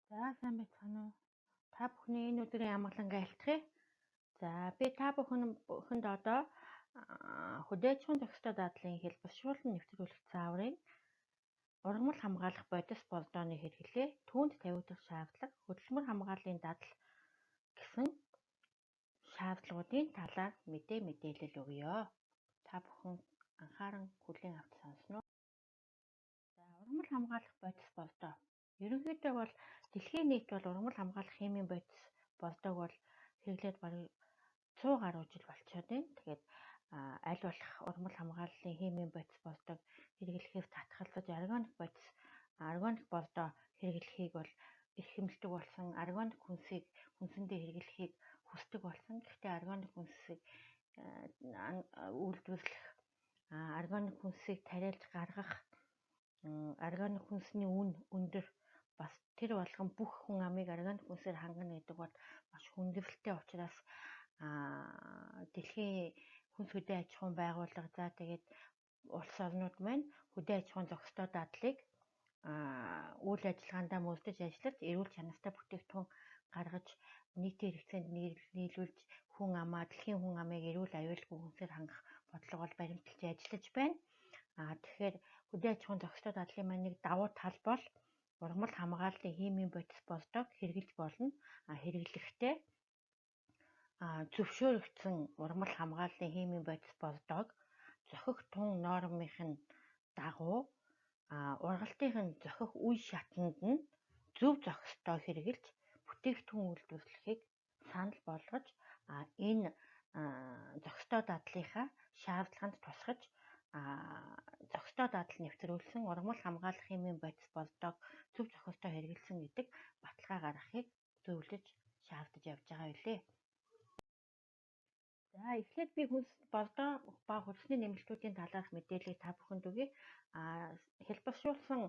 За сайн байцгаана уу? Та бүхний энэ өдрийн амгалан айлтгая. За би та бүхэнд одоо хөдөө аж ахуйн зохистой дадлын хэлбэршүүлэн нэвтрүүлэх зааврын ургамал хамгаалах бодис болдооны хэрэглээ, түүнд тавигдах шаардлага, хөдөлмөр хамгааллын дадал гэсэн шаардлагуудын талаар мэдээлэл өгье. Та бүхэн анхааран хүлээн авч сонсно уу? За ургамал хамгаалах бодис болдоо. Ерөнхийдөө бол дэлхийн нийт бол ургамал хамгаалах химийн бодис болдог бол хэрэглээд бараг 100 гаруй жил болчиход байна. Тэгээд аль болох ургамал хамгааллын химийн бодис болдог хэрэглэхээс татгалзаж органик бодис, органик болдоо хэрэглэхийг бол эрхэмлдэг болсон, органик хүнсийг хүнсэндээ хэрэглэхийг хүсдэг болсон. Гэхдээ органик хүнсийг үйлдвэрлэх, органик хүнсийг тариалж гаргах, органик хүнсний үн өндөр, бас тэр болгон бүх хүн амыг органик хүнсээр хангана гэдэг бол маш хүндрэлтэй учраас дэлхийн хүнс хөдөө аж ахуйн байгууллага, за тэгээд улс орнууд маань хөдөө аж ахуйн зохистой дадлыг үйл ажиллагаандаа мөрдөж ажиллаж, эрүүл чанартай бүтээгдэхүүн гаргаж, нийтийн хэрэгцээнд нийлүүлж хүн амаа, дэлхийн хүн амыг эрүүл аюулгүй хүнсээр хангах бодлого бол баримталж ажиллаж байна. Тэгэхээр хөдөө аж ахуйн зохистой дадлын маань нэг давуу тал бол ургамал хамгааллын химийн бодис болдог хэрэглэж болно. Хэрэглэхдээ зөвшөөрөгдсөн ургамал хамгааллын химийн бодис болдог зохих тун нормын дагуу ургалтынх нь зохих үе шатанд нь зөв зохистой хэрэглэж бүтээгдэхүүн үйлдвэрлэхийг санал болгож, энэ зохистой дадлынхаа шаардлаганд тусгаж зохистой дадал нэвтрүүлсэн ургамал хамгаалах химийн бодис болдог зөв зохистой хэрэглэсэн гэдэг баталгаа гаргахыг зөвлөж шаардаж явж байгаа билээ. За эхлээд би хүнс болдоо ба хөрсний нэмэлтүүдийн талаарх мэдээллийг та бүхэнд өгье. Хэлбэршүүлсэн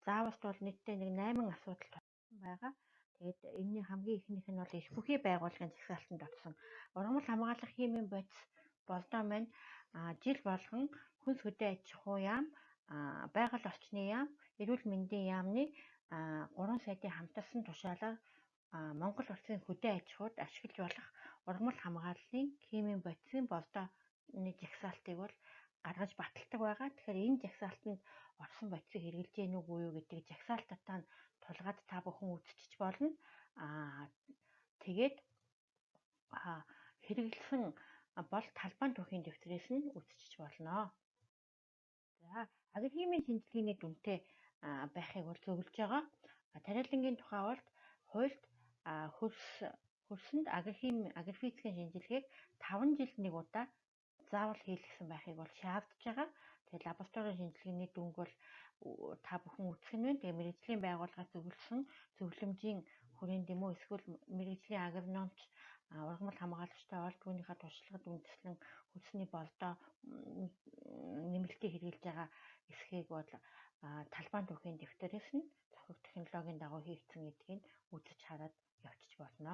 зааварт бол нийтдээ нэг 8 асуудал туссан байгаа. Тэгээд энэний хамгийн эхнийх нь бол эрх бүхий байгууллагын жагсаалтанд орсон ургамал хамгаалах химийн бодис болдоо маань жил болгон хүнс хөдөө аж ахуй яам, байгаль орчны яам, эрүүл мэндийн яамны 3 сайдын хамтарсан тушаалаар Монгол улсын хөдөө аж ахуйд ашиглаж болох ургамал хамгааллын химийн бодисын болдооны жагсаалтыг бол гаргаж баталдаг байгаа. Тэгэхээр энэ жагсаалтанд орсон бодисыг хэрэглэж гэнэ үгүй юу гэдэг жагсаалтаа тулгаад та бүхэн үзчихэж болно. Тэгээд хэрэглэсэн бол талбайн түүхийн дэвтрээс нь үзчихэж болно. За агрохимийн шинжилгээний дүнтэй байхыг бол зөвлөж байгаа. Тариалангийн тухай бол хуульд хөрсөнд агрофизикийн шинжилгээг 5 жилд нэг удаа заавал хийлгэсэн байхыг бол шаардж байгаа. Тэгээд лабораторийн шинжилгээний дүнг бол та бүхэн үзэх нь байна. Тэгээд мэргэжлийн байгууллагаас зөвлөсөн зөвлөмжийн хүрээнд юм уу эсвэл мэргэжлийн агрономч ургамал хамгаалагчтай ол түүнийхээ туршлагад үндэслэн хөрсний болдоо нэмэлтийг хэрэглэж байгаа эсхийг бол талбайн түүхийн дэвтэрээс нь зохих технологийн дагуу хийгдсэн гэдгийг үзэж хараад явчих болно.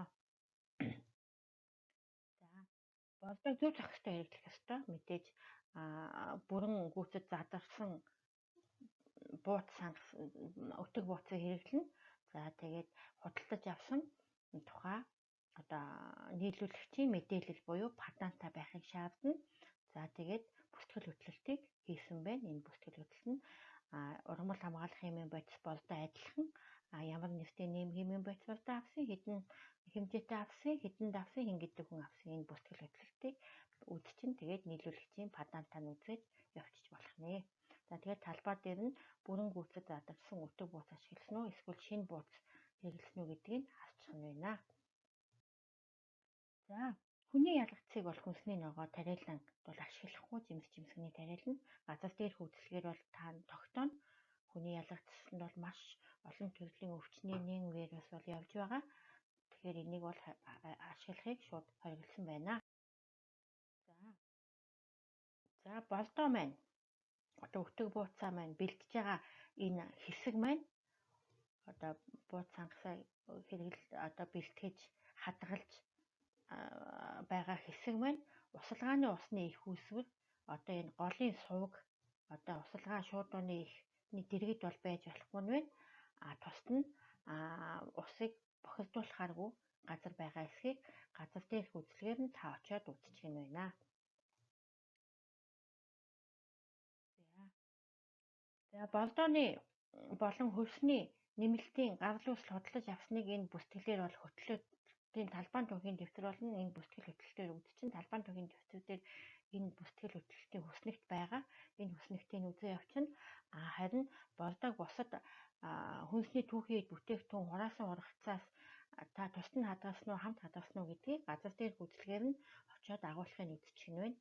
За болдог зөв зохистой хэрэглэх ёстой. Мэдээж бүрэн гүйцэд задарсан бууц сангас өтөг бууцыг хэрэглэнэ. За тэгээд худалдаж авсан тухай одоо нийлүүлэгчийн мэдээлэл буюу патенттай байхыг шаардна. За тэгээд бүртгэл хөдлөлтийг хийсэн байна. Энэ бүртгэл хөдлөлт нь ургамал хамгаалах химийн бодис болдоо адилхан ямар нэртэй нэм химийн бодис болдоо авсан, хэдэн хэмжээтэй авсан, хэдэнд авсан, хэн гэдэг хүн авсан энэ бүртгэл хөдлөлтийг үзчин тэгээд нийлүүлэгчийн патентаа нь үзээд явчих болох нэ. За тэгээд талбай дээр нь бүрэн гүйцэд задарсан өтөг бууц ашигласан уу эсвэл шинэ бууц хэрэглэсэн үү гэдгийг харчих нь байна. За хүний ялгцыг бол хүнсний ногоо тариалан бол ашиглахгүй жимс жимсгний тариалан газар дээрх үзлэгээр бол та тогтооно. Хүний ялгцсанд бол маш олон төрлийн өвчний нэн вирус бол явж байгаа. Тэгэхээр энийг бол ашиглахыг шууд хориглосон байна. За болдоо маань одоо өтөг бууцаа маань бэлтэж байгаа энэ хэсэг маань одоо бууц сангасаа хэрэгэл одоо бэлтгэж хадгалж байгаа хэсэг маань усалгааны усны их үүсвэр одоо энэ голын сувг одоо усалгаа шуудууны ихний дэргэд бол байж болохгүй нь байна. А тусад нь Усыг бохирдуулахааргүй газар байгаа эсхийг газар дээрх үзлэгээр нь та очиод үзчих нь байна. За, Бордоны болон хөрсний нэмэлтийн гарлал үүсэл худалдаж авсныг энэ бүртгэлээр бол хөтлөөдийн талбайн түүхийн дэвтэр болно. Энэ бүртгэл хөтлөлтөөр үзчин талбайн түүхийн дэвтэр дээр энэ бүртгэл хөтлөлтийн хүснэгт байгаа. Энэ хүснэгтийг үзээ явчихна. Харин Бордог бусад хүнсний түүхийн эд бүтээгдэхүүн хураасан ургацаас та тусад нь хадгалсан уу, хамт хадгалсан уу гэдгийг газар дээрх үзлэгээр нь очиод агуулгыг үзчих нь байна.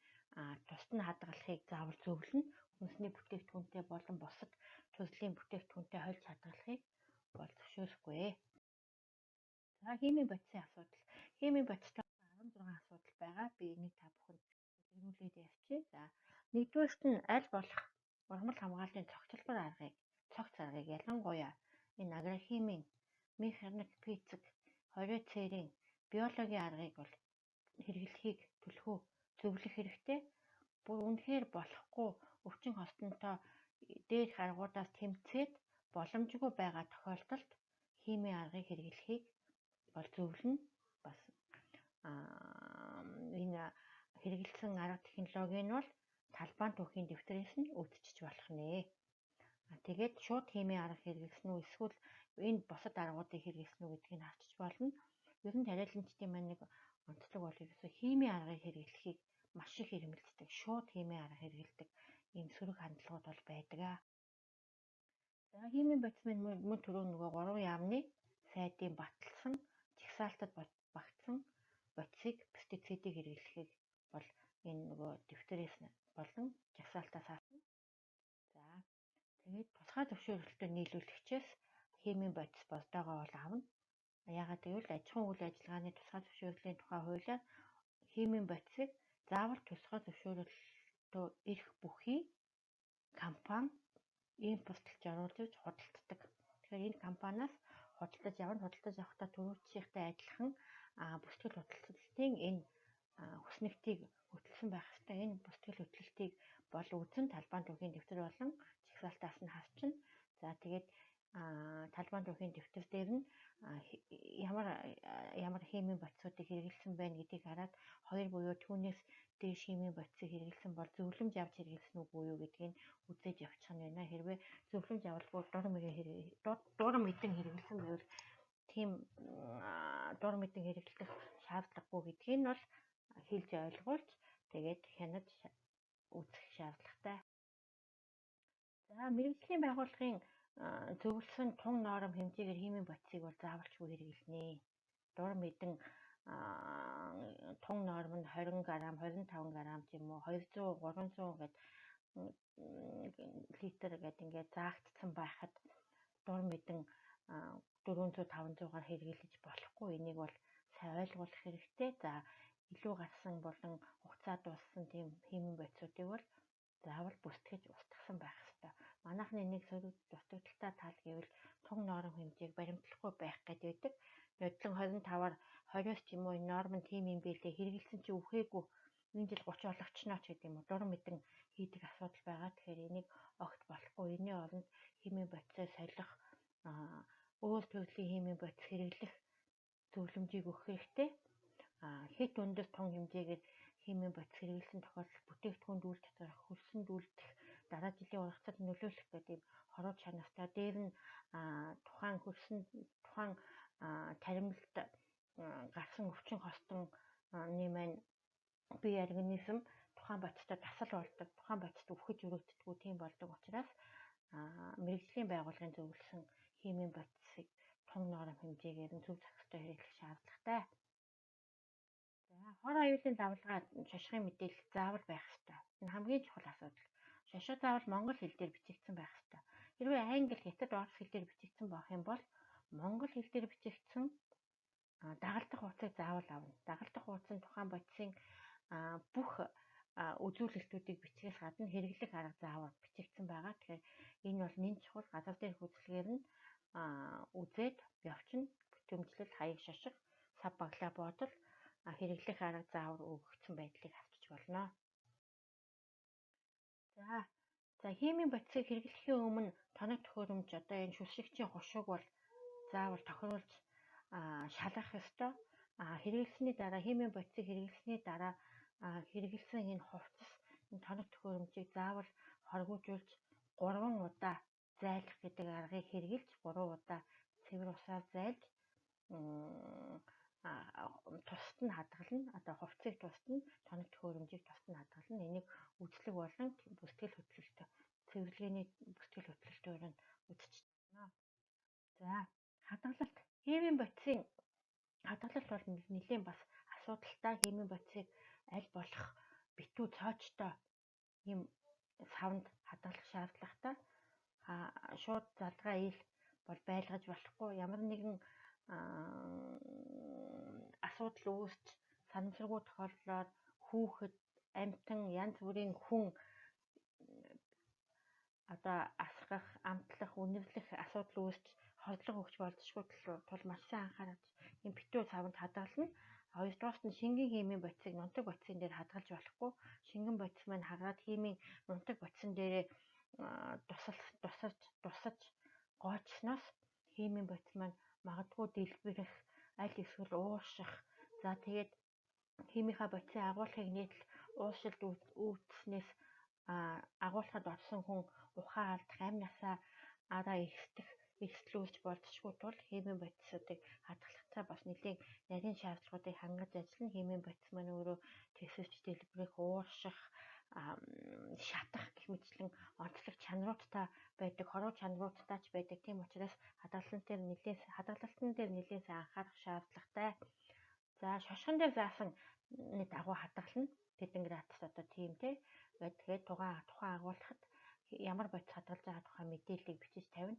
Тусад нь хадгалахыг заавал зөвлөнө. Хүнсний бүтээгдэхүүнтэй болон бусад төрлийн бүтээгдэхүүнтэй хольж хадгалахыг бол зөвшөөрөхгүй. За, химийн бодисын асуудал. Химийн бодистой 16 асуудал байгаа. Би энийг та бүхэнд дэлгэрүүлээд ярьчих. За, нэгдүгээрт нь аль болох ургамал хамгааллын цогцлбор аргыг, цогц аргыг ялангуяа энэ агрохимийн, механик, физик, хорио цэрийн, биологийн аргыг бол хэрэглэхийг түлхүү зөвлөх хэрэгтэй. Бүр үнэхээр болохгүй өвчин хостонтой дээрх аргуудаас тэмцээд боломжгүй байгаа тохиолдолд химийн аргыг хэрэглэхийг бол зөвлөнө. Бас энэ хэрэглэсэн арга технологи нь бол талбайн түүхийн дэвтрээс нь үүдчиж болох нэ. Тэгээд шууд химийн арга хэрэглэсэн үү эсвэл энэ бусад аргуудыг хэрэглэсэн үү гэдгийг харчиж болно. Ер нь тариаланчдын маань нэг онцлог бол ерөөсөө химийн аргыг хэрэглэхийг маш их эрмэлздэг. Шууд химийн арга хэрэглэдэг ийм сөрөг хандлагууд бол байдаг. За, химийн бодис маань мөн түрүү нөгөө 3 яамны сайдын баталсан жагсаалтад багтсан бодисыг пестицидийг хэрэглэхийг бол энэ нөгөө дэвтрээс болон жагсаалтаас авсан. За, тэгээд тусгай зөвшөөрөлтөөр нийлүүлэгчээс химийн бодис Бордоогоо бол авна. Яагаад гэвэл аж ахуйн үйл ажиллагааны тусгай зөвшөөрлийн тухай хуулиар химийн бодисыг заавал тусгай зөвшөөрөлтөө эрх бүхий компани импортлж оруулж ирж худалддаг. Тэгэхээр энэ компаниас худалдаж авна. Худалдаж авахдаа түрүүчийнхтэй адилхан бүртгэл хөдөлтийн энэ хүснэгтийг хөтөлсөн байх ёстой. Энэ бүртгэл хөтлөлтийг бол үзэн талбайн түүхийн дэвтэр болон жагсаалтаас нь харчна. За, тэгээд талбайн түүхийн дэвтэр дээр нь ямар ямар химийн бодисуудыг хэрэглэсэн байна гэдгийг хараад хоёр буюу түүнээс дээш химийн бодисыг хэрэглэсэн бол зөвлөмж авч хэрэглэсэн үгүй юу гэдгийг үзэж явчих нь байна. Хэрвээ зөвлөмж авалгүй дур мэдэн хэрэглэсэн байвал тийм дур мэдэн хэрэглэх шаардлагагүй гэдгийг нь бол хэлж ойлгуулж тэгээд хянаж үзэх шаардлагатай. За, мэргэжлийн байгууллагын зөвлөсөн тун норм хэмжээгээр химийн бодисыг бол заавалчгүй хэрэглэнэ. Дур мэдэн тун норм нь 20 г, 25 г ч юм уу 200, 300 гэд литр гэд ингээд заагдсан байхад дур мэдэн 400, 500-аар хэрэглэж болохгүй. Энийг бол сайн ойлгуулах хэрэгтэй. За, илүү гарсан болон хугацаа дууссан тийм химийн бодисуудыг бол заавал бүстгэж устгасан байх ёстой. Манайхны нэг сөрөг дутагдaltaй тал гэвэл тун норм хэмжээг баримтлахгүй байх гээд байдаг. Нодлон 25-аар 20-оос ч юм уу энэ норм нь тийм юм бэлээ хэрэгэлсэн чи үхээгүй энэ жил 30 олгочноо ч гэдэг юм уу дур мэдэн хийдэг асуудал байгаа. Тэгэхээр энийг огт болохгүй. Энийн оронд химийн бодисоо солих, өөр төрлийн химийн бодис хэрэглэх зөвлөмжийг өгөх хэрэгтэй. Хэт өндөр тун хэмжээгээр химийн бодис хэрэглэсэн тохиолдолд бүтээгдэхүүнд үйл татвар хөлсөнд үлдэх, дараа жилийн ургацад нөлөөлөх гэдэг ийм хоруу чанартай. Дээр нь тухайн хөлсөн тухайн таримлалт гарсан өвчин хостонны маань бие организм тухайн бодистой дасал болдог, тухайн бодист үхэж өрөөддөггүй тийм болдог учраас мэргэжлийн байгууллагын зөвлөсөн химийн бодисыг тун норм хэмжээгээр нь зөв зохистой хэрэглэх шаардлагатай. За, хор аюулын давлгаа шошгын мэдээлэл заавал байх ёстой. Энэ хамгийн чухал асуудал. Шошго заавал монгол хэл дээр бичигдсэн байх ёстой. Хэрвээ англи, хятад, орос хэл дээр бичигдсэн байх юм бол монгол хэл дээр бичигдсэн дагалдах хуудсыг заавал авна. Дагалдах хуудас нь тухайн бодисын бүх үзүүлэлтүүдийг бичгээс гадна хэрэглэх арга заавар бичигдсэн байгаа. Тэгэхээр энэ бол нэн чухал. Газар дээрх үзлэгээр нь үзээд явчихна. Бүтэмжлэл, хаяг шошго, сав баглаа бодол, хэрэглэх арга заавар өгөгдсөн байдлыг авчиж болно. За, химийн бодисыг хэрэглэхийн өмнө тоног төхөөрөмж одоо энэ шүлшигчийн хушууг бол заавал тохируулж шалгах ёстой. Хэрэглэсний дараа, химийн бодисыг хэрэглэсний дараа хэрэглэсэн энэ хувцас, энэ тоног төхөөрөмжийг заавал хоргиужуулж 3 удаа зайлах гэдэг аргыг хэрэглэж 3 удаа цэвэр усаар зайлж тусад нь хадгална. Одоо хувцсыг тусад нь, тоног төхөөрөмжийг тусад нь хадгална. Энийг үзлэг болон бүртгэл хөдлөлтөй, цэвэрлэгээний бүртгэл хөдлөлтөөр нь үзэж байна. За, хадгалалт. Химийн бодисын хадгалалт бол нэлээн бас асуудалтай. Химийн бодисыг аль болох битүү цоочтой ийм савнд хадгалах шаардлагатай. Шууд залгаа ил бол байлгаж болохгүй. Ямар нэгэн асуудал үүсч санамсаргүй тохиолдлоор хүүхэд, амьтан, янз бүрийн хүн одоо асгах, амтлах, үнэрлэх асуудал үүсч хордлого өгч болзошгүй тул маш сайн анхаарч ийм битүү савнд хадгална. Хоёрдугаарт нь шингэн химийн бодисыг нунтаг бодисын дээр хадгалж болохгүй. Шингэн бодис маань хагаад химийн нунтаг бодисон дээрээ тусаж гоочсноос химийн бодис маань магадгүй дэлбэрэх, аль эсвэл уурших. За, тэгээд химийнхаа бодисын агуулгыг нийтлэл ууршилд үүснээс агуулхад орсон хүн ухаан алдах, амь насаа араа эрсдэх эрсдэл үүсч болзошгүй тул химийн бодисуудыг хадгалахдаа бас нэлээн нарийн шаардлагуудыг хангаж ажиллана. Химийн бодис маань өөрөө тэсвэрч дэлбэрэх, уурших, шатах гэх мэтчлэн онцлог чанаруудтай байдаг, хоруу чанаруудтай ч байдаг. Тийм учраас хадгалалтан дээр нэлээн сайн анхаарах шаардлагатай. За, шошгон дээр заасан дагуу хадгална. Тэдэн градус одоо тийм те. Тэгээд тухайн агуулхад ямар бодис хадгалж байгаа тухай мэдээллийг бичиж тавина.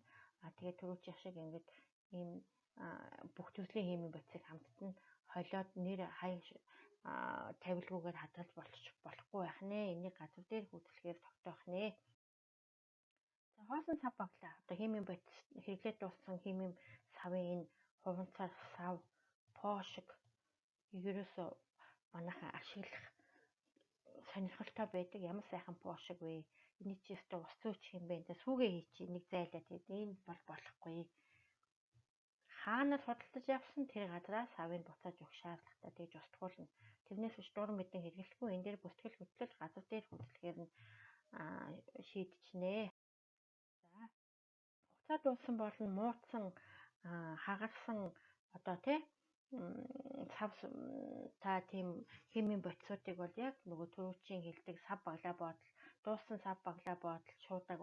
Тэгээд түрүүчийнх шиг ингээд ийм бүх төрлийн химийн бодисыг хамтд нь холиод нэр хаяг тавилгүйгээр хадгалж болохгүй байх нэ. Энийг газар дээр хүйцэлгээр тогтоох нэ. За, хоосон сав баглаа. Одоо химийн бодис хэрэглээд дууссан химийн савын энэ хуванцар сав, пошиг ерөөсөө манайхан ашиглах сонирхолтой байдаг. Ямар сайхан пошиг вэ? Эний чи өстө ус зөөчих юм бэ? За, сүүгээ хийчих, энийг зайлаа тэгээд энэ бол болохгүй. Хаанаар худалдаж авсан тэр газараа савыг буцааж өгөх шаардлагатай, тэгж устгуулна. Тэрнээс биш дур мэдэн хэрэглэхгүй. Энэ дээр бүртгэл хөдлөл газар дээр хөдлөхээр нь шийдчихнэ. За, хугацаа дууссан болон муудсан, хагарсан одоо тий сав та тийм химийн бодисуудыг бол яг нөгөө түрүүчийн хэлдэг сав баглаа бодол, дууссан сав баглаа бодол шуудаг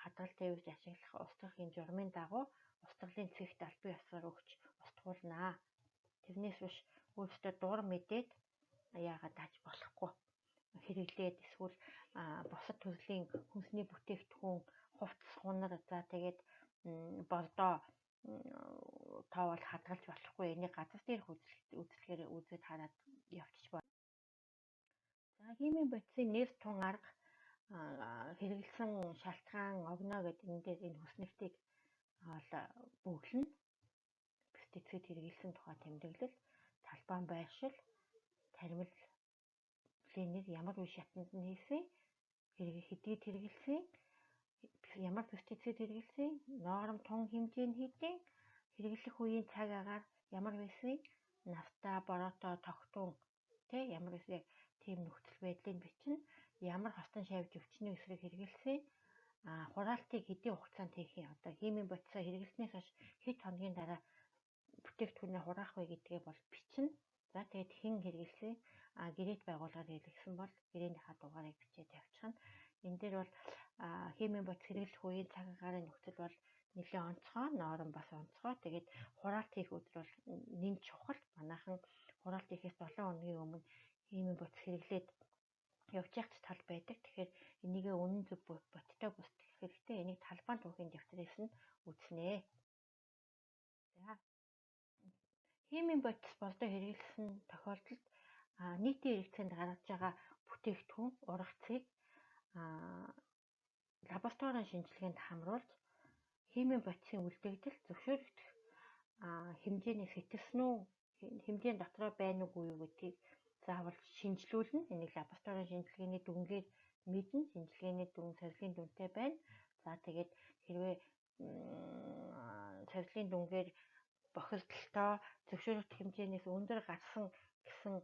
хадгалт тавьж ашиглах устгах энэ журмын дагуу устгалын цэгт албан ёсоор өгч устгуулнаа. Тэрнээс биш өөрсдөө дур мэдээд яагаад аж болохгүй. Хэрэглээд эсвэл бусад төрлийн хүнсний бүтээгдэхүүн, хувцас, хунар, за тэгээд бордоо тоовол хадгалж болохгүй. Энийг газар дээр үзлэхээр үзээд хараад явчих байна. За, химийн бодисын нэр тун арга, хэрэглэсэн шалтгаан, огноо гэдэг энэ дээр энэ хүснэгтийг бол бөглөнө. Пестицид хэрэглэсэн тухай тэмдэглэл, талбайн байршил, тармил нэр, ямар үе шатанд нь хийсэн, хэдийд хэрэглэсэн, ямар пестицид хэрэглэсэн, норм тун хэмжээ нь хэдийн, хэрэглэх үеийн цаг агаар ямар байсан, нафта, борото, тогтун тэ ямар байсан яг тийм нөхцөл байдлыг бичнэ. Ямар хостон шавж өвчний эсрэг хэрэглэсэн, хураалтыг хэдийн хугацаанд хийх юм. Одоо химийн бодисоо хэрэглэснээс хойш хэд хоногийн дараа бүтээгдэхүүнээ хураах вэ гэдгээ бол бичнэ. За, тэгээд хэн хэрэглэсэн, гэрээт байгууллагаар хэрэглэсэн бол гэрээнийхаа дугаарыг бичээд тавьчихна. Энэ дээр бол химийн бодис хэрэглэх үеийн цаг агаарын нөхцөл бол нэлээд онцгой, норм бас онцгой. Тэгээд хураалт хийх өдөр бол нэн чухал. Манайхан хураалт хийхээс 7 хоногийн өмнө химийн бодис хэрэглээд явж явах тал байдаг. Тэгэхээр энийгээ үнэн зөв бодтой бүстгэх хэрэгтэй. Энийг талбайн түүхийн дэвтрээс нь үзнэ. За, химийн бодис бордоо хэрэглэсэн тохиолдолд нийтийн хэрэгцээнд гаргаж байгаа бүтээгдэхүүн ургацыг лабораторийн шинжилгээнд хамруулж химийн бодисын үлдэгдэл зөвшөөрөгдөх хэмжээний сэтэрсэн үү, хэмжээний дотроо байна уугүй юу гэдгийг заавал шинжилүүлнэ. Энийг лабораторийн шинжилгээний дүнгээр мэднэ. Шинжилгээний дүн сорилтын дүнтэй байна. За, тэгээд хэрвээ сорилын дүнгээр бохирдолтой зөвшөөрөх хэмжээнээс өндөр гарсан гэсэн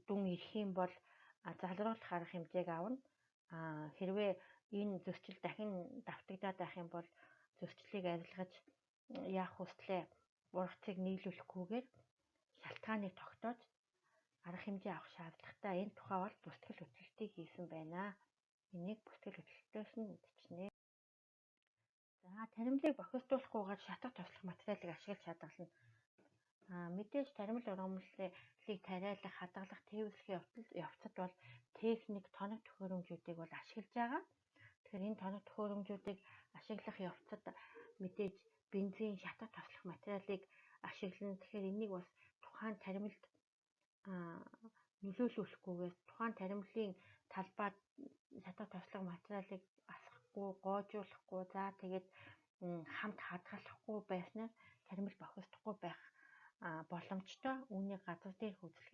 дүн ирэх юм бол залруулах арга хэмжээг авна. Хэрвээ энэ зөрчил дахин давтагдаад байх юм бол зөрчлийг арилгаж яах хүслээ ургацыг нийлүүлэхгүйгээр шалтгааныг тогтоож арга хэмжээ авах шаардлагатай. Энэ тухай бол бүртгэл хөтлөлтийг хийсэн байна. Энийг бүртгэл хөтлөлтөөс нь мэдчихнэ. За, таримлыг бохирдуулахгүйгээр шатах тослох материалыг ашиглаж хадгална. Мэдээж таримл ургамлыг тариалах, хадгалах, тээвэрлэх явцад бол техник, тоног төхөөрөмжүүдийг бол ашиглаж байгаа. Тэгэхээр энэ тоног төхөөрөмжүүдийг ашиглах явцад мэдээж бензин, шатах тослох материалыг ашиглана. Тэгэхээр энийг бас тухайн таримлд нөлөөлүүлэхгүйгээр тухайн таримлын талбайд шатах тослох материалыг асахгүй, гоожуулахгүй, за тэгээд хамт хадгалахгүй байснаар таримл бохирдохгүй байх боломжтой. Үүнийг газар дээр хөөцлөх